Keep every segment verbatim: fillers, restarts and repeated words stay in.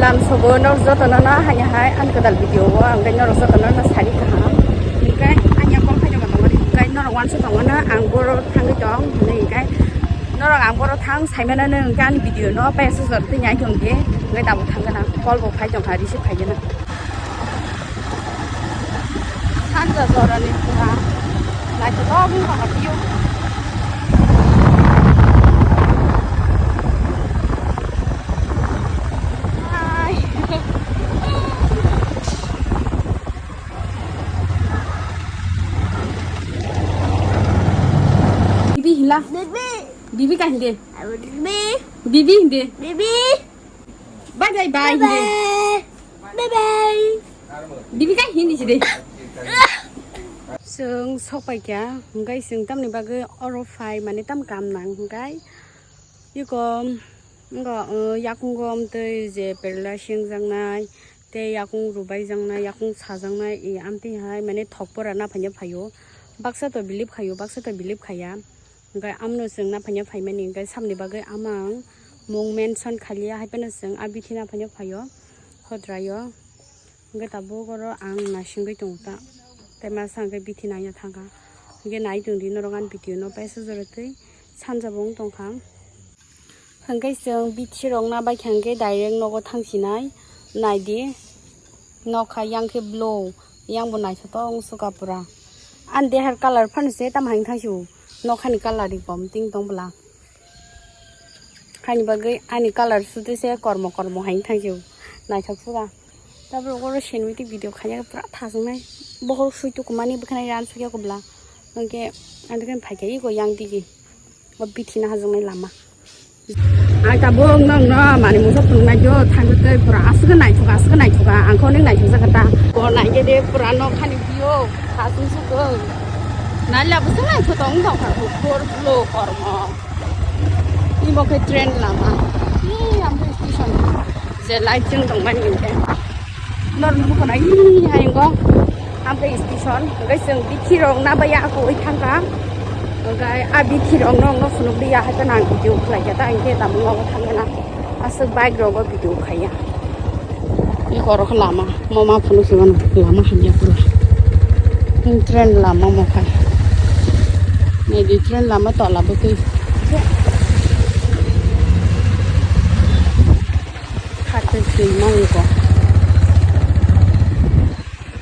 Ang sobo norok jotono no hanya hai ang kwtal video o ang norok jotono no sari kaham. Hingkai ang yakol phai tongma tongo hingkai norok uansa tongo no ang boro thangwi tong hinwi hingkai norok ang boro thang saimano no hingkai ani video no paisa jor twi nai tong di hingkai tabuk thangwi na call bo phai tongkha receive khaigwi na. Sanja jorani pura naithotok wngkha hapio. Hai. Bibi hila. Bibi. Bibi ka hindi. Bibi. Bibi hindi. Bibi. Bye bye bye hindi. Bye bye. Bye bye. Bibi ka hindi sih deh. Chwng sokpai kha, hwnkhe chwng tamni bagwi oro phai mane tam kam nang hwnkhe iko wngkha, uh, yakung gom tei je perla sengjaknai tei yakung rubai jaknai, yakung sajaknai, i amtwi hai mane thok pora naphanya phaio. Baksa to bilip khaio, baksa to bilip khaya. Hwnkhe amno chwng naphanya phaimani hwnkhe samni bagwi amang mung mention khaliya hai phano chwng a bithi naphanya phaio hodraio. Hwnkhe tabuk oro ang naisingwi tongo ta. Tei masa hwnkhe bithi naina thangkha. Hwnkhe nai tongdi norok ani video no paisa jora twi sanja bo wng tongkha. Hwnkhe chwng bithi rok nabaikha hwnkhe direct nogo thangsinai. Naidi nokha yang khe blue, yang bo naithotok wng sukha pura. Ani dehar colour phano se tamo hai wng thangsu. Nokhani colour ri kom ting tong bwla. Haini bagwi ani colour sudi se kormo kormo hai wng thangsu. Naithok sukha. Tabuk oro senwi tei video khaina pura thaswngnai. Bohor sui tukumani bwkhwnai ran sukya kubla. Hwnkhe ani khe phaikha iko yang digi. O bithi nahajaknai lama. Ang tabuk nokno manwi mungsa phunuknai jo, thangwi tei pura aswk naithok, aswk naithok, ang khe onek naithok jakha ta. Bo naikhe de pura nokhani view, khasing sukha. Naila bwswk naithok tong tongkha, buphur bwlw kormo. Imo khe train lama. Ee, ang khe station je light chwng tongmani hinkhe. Norok nukho na, ee, hayungo. Ang khe station, hwnkhe chwng bithi rok nabaiya ako oi thangkha. Hwnkhe a bithi rok no, no phunukliya, hai phano ang video khlaikha ta, hwnkhe tamo nogo thangkhe na. Aswk bike rogo video khaiya. Eko oro khe lama, mo ma phunuk se mano, lama hamya pura. Train lama mo khai. Naidi train lama tola bo twi. Kha twi twi mango.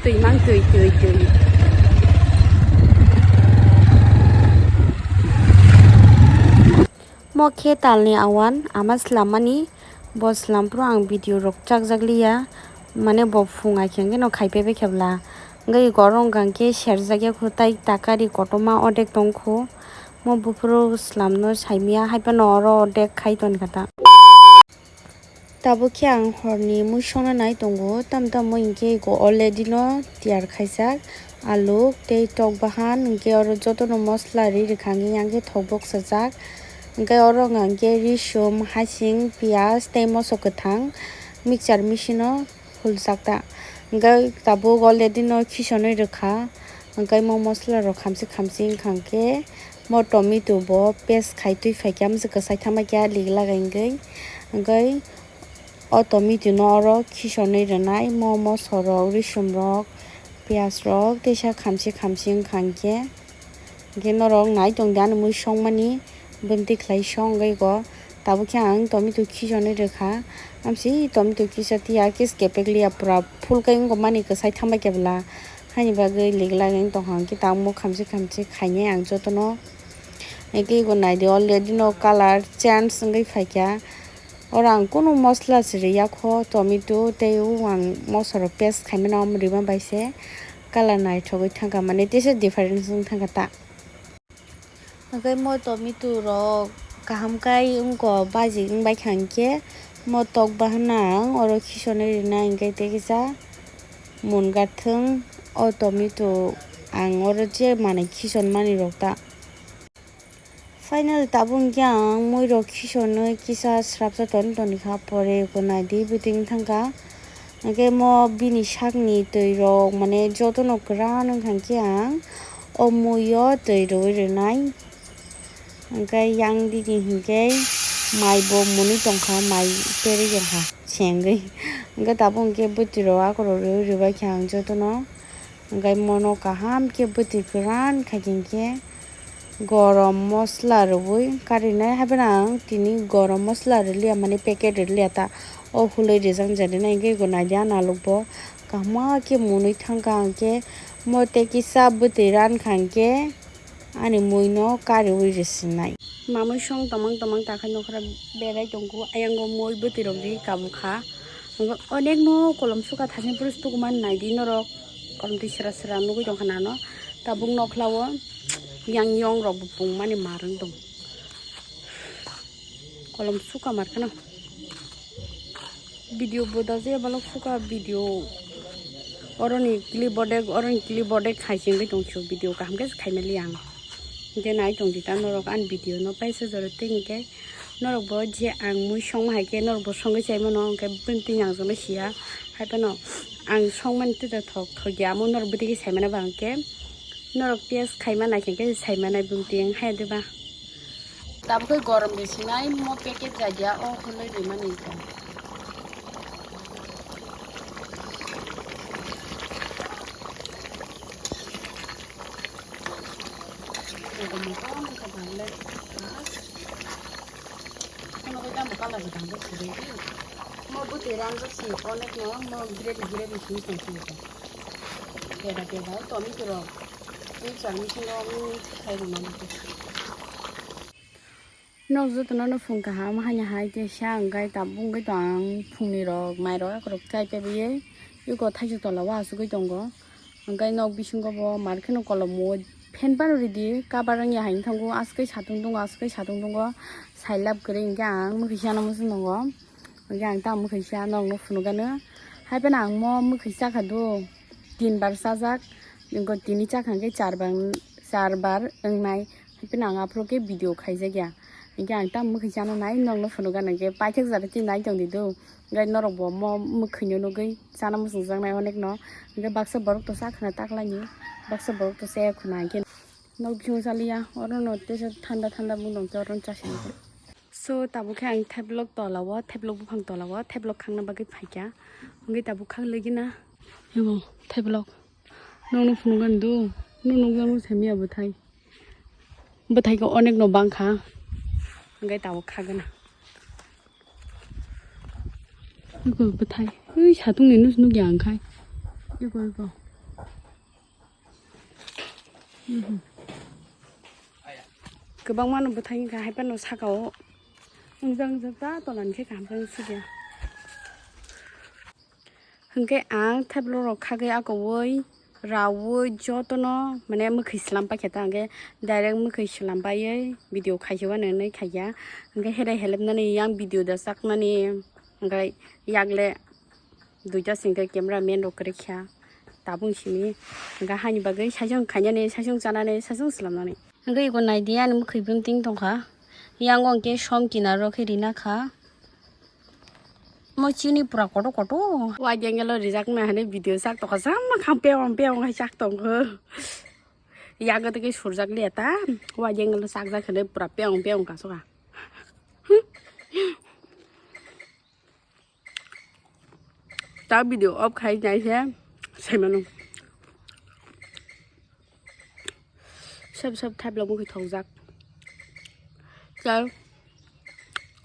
Twi mang twi twi twi. Mo khe talni awan ama swlammani, bo swlam phuru ang video rok chakjak liya, mane bo phung ai khe no khai paibai khe bwla. Hwnkhe eko oro wngkha hwnkhe serjak ya khu tai takari kotorma odek tong khu. Mo buphuru swlamno saimya hai phano oro odek khai toni kha ta. Tabuk khe ang horni mui songna nai tongo, tamo tamo hinkhe eko already no tiyar khaijak, aluk tei tok bahan, hinkhe oro jotono mosla ri rwkha, hinkhe yang khe thok boksajak, hinkhe oro wngkha hinkhe risum, hasing, piyaj tei moso kwthang mixture machine o huljak ta, hinkhe tabuk already no khisonwi rwkha, hinkhe mo mosla rok khamsi khamsi wngkha hinkhe. Mo tomato bo paste khai twi phaikha, amswk kwsai thangbai kha lig lagai wngwi. Hwnkhe o tomato no oro khisonwi rwnai, mo moso rok, risum rok, piyaj rok teisa khamsi khamsi wngkha hinkhe. Hinkhe norok nai tongdi ani mui songmani, bwmtwi khlai song wngwi go. Tabuk khe ang tomato khisonwi rwkha, amsi tomato kisa tiya kis kepek liya pura full kai wngkha mani kwsai thangbai khe bwla. Haini bagwi lig lagwi tongkha, hwnkhe tamo khamsi khamsi khainai ang jotono. Hwnkhe ego naidi already no colour change wngwi phaikha. Oro ang kunu mosla se rwya kho, tomato tei o ang moso rok paste khaimano omo rwma bai se colour naithogwi thangkha, mane teisa difference wng thangkha ta. Hwnkhe mo tomato rok kaham kai wngkha, baji wngbai kha hinkhe mo tok bahan ang oro khisonwi rwna hinkhe tei kisa mun gathwng o tomato ang oro je manwi khisonmani rok ta. Final tabuk hinkhe ang mui rok khisonwi kisa srapsa ton toni kha, pore eko naidi biting thangkha. Hwnkhe mo bini sakni twi rok mane jotono kwran wngkha hinkhe ang o mui o twi rwui rwnai. Hwnkhe yang digi hinkhe mai bo mwnwi tongkha, mai perwi tongkha. Hingke, hingke tabuk hingke bwtwi rok akorok rwui rwbaikha ang jotono. Hingke mono kaham khe bwtwi kwran khaikhe hingke gorom mosla rwui karinai, hapheno ang tini gorom mosla rwliya, mane packet rwliya ta, o hului rijak jani na, hingke ego naidi a nalukbo kaham khe mwnwi thangkha, hingke mo tei kisa bwtwi rankha hingke. Ani mui no kariui risinai. Mamui song tomang tomang takhai nokra berai tongkhu. Ayang o mui bwtwi rok ri kabukha. Onek no kolom suka thasing purus tukuman naidi norok. Kolom twi sra sra nugui tongkha nano. Tabuk nokla o yang yong rok bo pungmani marwng tong. Kolom suka markhano. Video bo da je balok suka video. Oroni clip bodek, oroni clip bodek khai chengwi tongsu video kaham khe khaimali ang. Hingke nai tongdi ta norok ani video no paisa jora tei hingke norok bo je ang mui songma hai khe norok bo songwi chai mano hingke bini twi ang jono sia. Hai phano ang songmani twi thok thok ya amo norok bwtwi khe sai mano ba hingke norok piyaj khai ma nai khe sai manai bini twi ang hai de ba. Tabukhe gorom de sinai mo packet jadia o khulai de mani ko. Gorom ko mo ko bang le. Kono ko jam kala ko dang ko suri. Mo bwtwi ran ko si onek no mo gravy gravy si ko si ko. Teba teba tomato ro. Ni chang ni singo ni khai ko mani ko. Nok jotono no phung kaham haino hai khe sa hwnkhe tabuk wngwi tong ang phungni rok mai rok ekorok chai pebaiwi eko thaisok tola o asugwi tongo hwnkhe nok bisingo bo market no kolom o fan phano ridi cover wngya hai wngthango aswkhe satung tongo aswkhe satung tongo sailab kwrwi hwnkhe ang mwkhwi sana muchung tongo hwnkhe ang tamo mwkhwi sa nokno phunukgano hai phano ang mo mwkhwi sakha do tin bar sajak tini chakha hwnkhe char bar wng nai. Haikhe no ang aphuru khe video khaijak ya. Hinkhe ang tamo mwkhwi chana nai, nokno phunukgana hinkhe paithak jora twi nai tongdi do. Hinkhe norok bo omo mwkhwino nugwi chana muchungjaknai onek no. Hinkhe baksa borok to cha khwna taklaini, baksa borok to chaya khwna hinkhe. Nok bisingo chaliya, orono teisa thanda thanda bung tongkhe orono chasingkhe. So, tabuk khe ang theblok tola o, theblok buphang tola o, theblok khakna bagwi phaikha. Hinkhe tabuk khak lagina. Ebo theblok. Nokno phunukgani do, nokno nukjakno samiya bwthai. Bwthai khe onek no bangkha. Hwnkhe tabuk khagana. Eko bwthai. Ui satung ni nus nukya ang khai. Eko, eko. Mhm. Kwbangma no bwthai wngkha, hai phano saka o. Wngjak, wngjak ta tola ni khe kaham khe sukya. Hwnkhe ang theblok rok khagwi akoui raui jotono mane mwkhwi slam paikha ta hwnkhe direct mwkhwi slam paiwi video khaisio ani hwnwi khaikha hwnkhe herai helepnani yang video da chaknani hwnkhe yakle duita singkhe camera man rok kwrwikha tabuk simi hwnkhe haini bagwi saichung khainani saichung chanani saichung slamnani. Hwnkhe eko naidi ani mwkhwi bwmting tongkha. Yang o hwnkhe som kinaro khe rina kha. Mo chini pura kotor kotor. Wide angle o rijak na hinwi video chak tongkha. Sama kham peyong peyong hai chak tongkha. Yago tei surjak liya ta. Wide angle o chakjak hinwi pura peyong peyong kasukha. Ta video off khai nai se saimano. Sab sab thablok mukhi thokjak. Ta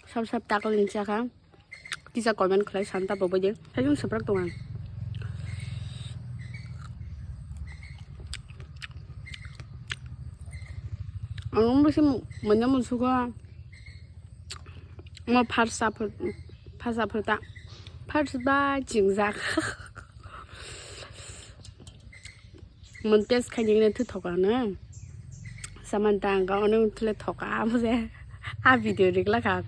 sab sab taklini chakha. Kisa comment khlai san ta bobo de. Hayung saprak tonga. Ang bisi manya musugo. Mo first apple, first apple ta. First ba jingjak. Mon test khaini thwi thoka na. Samantha ang ka ono thule thoka amo je. A video rikla kha.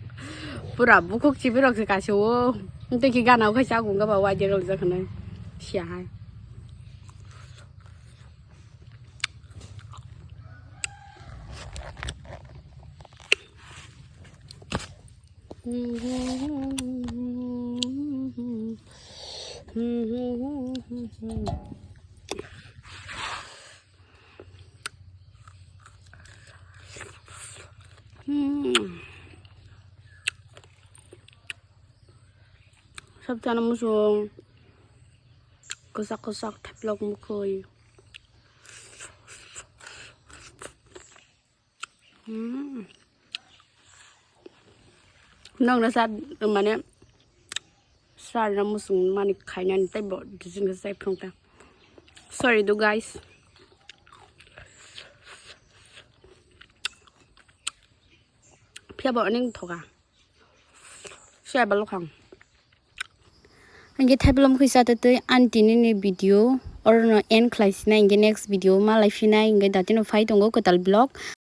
Pura bukhuk chibi rok se kasu o. Tei ki gana o khai chagung ga ba wa je rok jakhnai. Sia hai. Thap chana muchung. Kwchak kwchak thaplok mukhoi. Hmm. Nokna sa mane sarna muchung mani khainani tei bo dijin khe sai phung ta. Sorry do guys. Phiya bo onek thoka. Siya balo khang. Hingke thaiplom khuisa tei tei ani tini ni video orono end khlai sinai, hingke next video malai phinai, hingke datino phai tongo kwtal vlog.